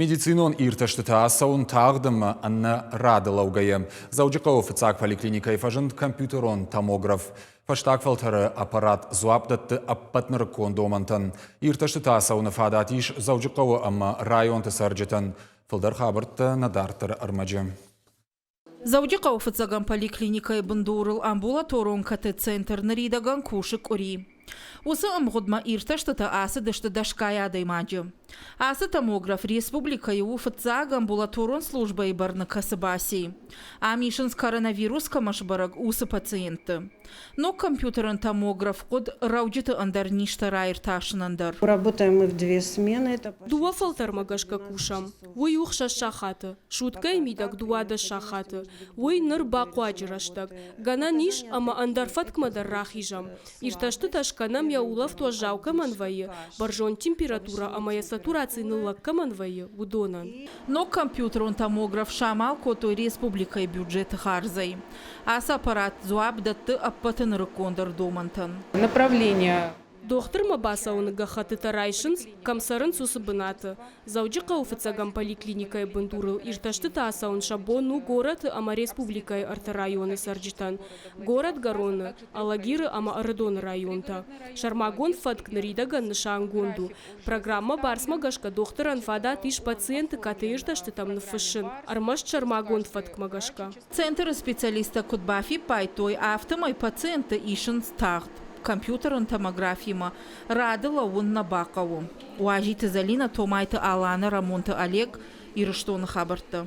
Медицинон иртӕстытӕ ацӕуын тагъд ӕмӕ ӕнӕ рады лӕугӕйӕ. Дзӕуджыхъӕуы фыццаг поликлиникӕйы фӕзынд компьютерон томограф. Фӕстаг фӕлтӕры аппарат дзуапп дӕтты ӕппӕт нырыккон домӕнтӕн. Иртӕстытӕ ацӕуыны фадат ис Дзӕуджыхъӕуы ӕмӕ районты цӕрджытӕн. Фылдӕр хабӕрттӕ нӕ дарддӕры ӕрмӕджы. Дзӕуджыхъӕуы фыццӕгӕм поликлиникӕйы бындурыл амбулаторон КТ-центр ныридӕгӕн кусы къуыри. Уыцы ӕмгъуыдмӕ иртӕстытӕ ацыдысты дӕсгай адӕймаджы. Ацы томограф республикӕйы у фыццаг амбулаторон службӕйы бӕрны кӕцы баци. Ам исынц коронавирус кӕмӕ сбӕрӕг, уыцы пациентты. Ног компьютерон томограф хъуыд рӕуджыты ӕндӕр низтӕ раиртасынӕн дӕр. Работаем мы в две смены. Дыууӕ фӕлтӕрмӕ гӕсгӕ кусӕм. Уый у хсӕз сахаты, суткӕйы мидӕг 12 сахаты. Уый ныр бахъуаджы рӕстӕг. Гӕнӕн ис, ӕмӕ ӕндӕр фӕткмӕ дӕр рахизӕм. Иртӕстытӕ скӕнӕм йӕ улӕфт уӕззау кӕмӕн вӕййы, бӕрзонд температурӕ ӕмӕ йӕ сатураци ныллӕг кӕмӕн вӕййы, уыдонӕн. Ног компьютерон томограф самал кодтой республикӕйы бюджеты хардзӕй. Ацы аппарат дзуапп дӕтты ӕппӕты нырыккондӕр домӕнтӕн. Направление Дохтырмӕ бацӕуыны гӕххӕттытӕ райсынц, кӕм цӕрынц, уыцы бынаты. Дзӕуджыхъӕуы фыццӕгӕм поликлиникӕйы бындурыл иртӕстытӕ ацӕуын сӕ бон у горӕты ӕмӕ республикӕйы ӕртӕ районы цӕрджытӕн – Горӕтгӕроны, Алагиры ӕмӕ Ӕрыдоны районтӕ. Сӕрмагонд фӕтк ныридӕгӕн нысангонд у. Программӕ бӕрцмӕ гӕсгӕ дохтырӕн фадат ис пациенты КТ-иртӕстытӕм ныффыссын, ӕрмӕст сӕрмагонд фӕткмӕ гӕсгӕ. Центры специалисттӕ куыд бафиппайдтой, афтӕмӕй пациентты исынц тагъд. Компьютерон томографимӕ рады лӕууын нӕ бахъӕуы. Уазиты Зӕлинӕ, Томайты Аланӕ, Рӕмонты Олег, Ирыстоны хабӕрттӕ.